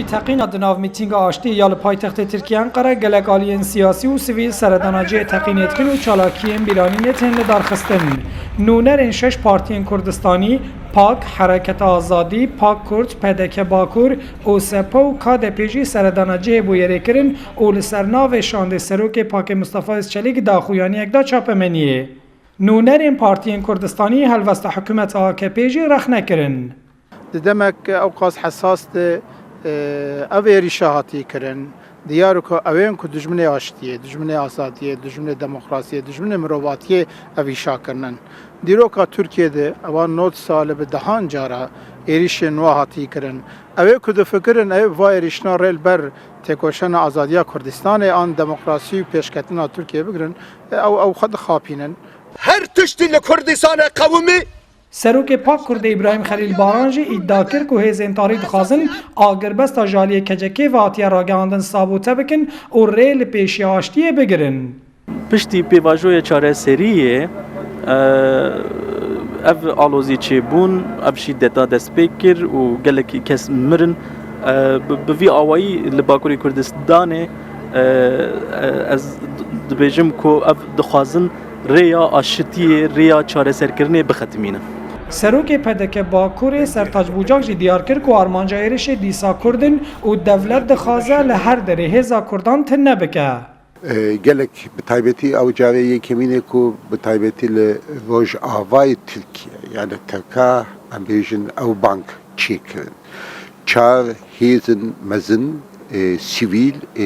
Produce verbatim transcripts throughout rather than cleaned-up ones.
Teqîna di nav mîtînga aştiyê ya li paytextê Tirkiyê Enqere gelek aliyên siyasî û sivîl seredana cihê teqînê dikin û çalakiyên bîranînê tên lidarxistin. Nûnerên şeş partiyên Kurdistanî, pak, Hereketa Azadî, pak Kurd, P D K Bakur, O S P û K D P jî seredana cihê bûyerê kirin û li ser navê şandê serokê pakê Mustafa Özçelîk daxuyaniyek da çapemeniyê. Nûnerên partiyên Kurdistanî helwesta hikûmeta A K P jî rexne kirin. Di demek ewqas hesas de, e, ev êrîşa hatiye kirin. Diyar ku ew ên ku dijminê aştiyê, dijminê azadiyê, dijminê demokrasiyê, dijminê mirovatiyê ev îşa kirinin. Dîroka Tirkiyê de ewan nod sal e bi dehan cara êrîşên nû hatiye kirin. Ew ê ku difikirin ew va êrîşina rê li ber têkoşena azadiya Kurdistanê an demokrasî û pêşketina Tirkiyê bigirin, ew, ew xwe dixapînin. Her tiştî li Kurdistanê qewimî. Serokê pak Kurdê Îbrahîm Xelîl Baran jî îdia kir ku hêzên tarî dixwazin agirbesta ji aliyê K C K ve hatiye ragihandin sabote bikin û rê li pêşiya aştiyê bigirin. Piştî pêvajoya çareseriyê, e, ev alozî çêbûn, ev şîdeta dest pê kir û gelekî kes mirin. E, bi, bi vî awayî li Bakurê Kurdistanê, e, e, ez dibêjim ku ev dixwazin rêya aşitiyê, rêya çareserkirinê bixetimînin. Serokê P D K Bakurê Sertac Bucak jî diyar kir ku armanca êrişê dîsa Kurd in û dewlet dixwaze li her derê hêza Kurdan tune bike. E, gelek bi taybetî ew carê yekemîn e ku bi taybetî li Rojavayê Tirkiye, yani Tirka em bêjin ew bang çêkirin. Çar hêzin mezin, e, sivîl, e,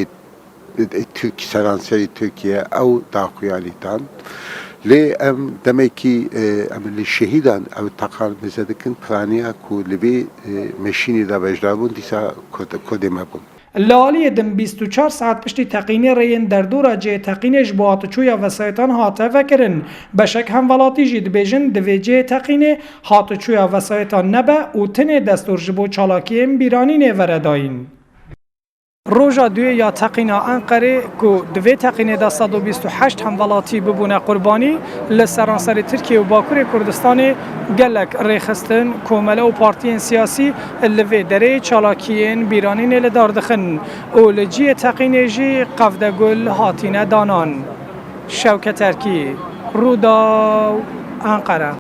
e, Tirk, seranserî Tirkiye ew daxuyanî dan. Lê em demekî, e, em li şehîdan ew teqan meze dikin, piraniya ku li vê, e, meşînê de beşdar bûn, dîsa Kurd-, Kurdê me bûn. Li aliyê din bîst û çar saet piştî teqînê rêyên derdora cihê teqînê ji bo hatiçûya vesayetan hate vekirin. Beşek hemwelatî jî dibêjin, divê cihê teqînê hatiçûya vesayetan nebe û tinê destûr ji bo çalakiyên bîranînê veredayîn. Roja duyê ya teqîna Enqerê ku di vê teqînê de sed û bîst û heşt hemwelatî bibûne qurbanî, li seranserê Tirkiye û Bakurê Kurdistanê gelek rêxistin, komele û partiyên siyasî li vê derê çalakiyên bîranînê li dar dixin û li cihê teqînê jî qevdegul hatine danan. Şewket Erkî, Rûdaw, Enqere.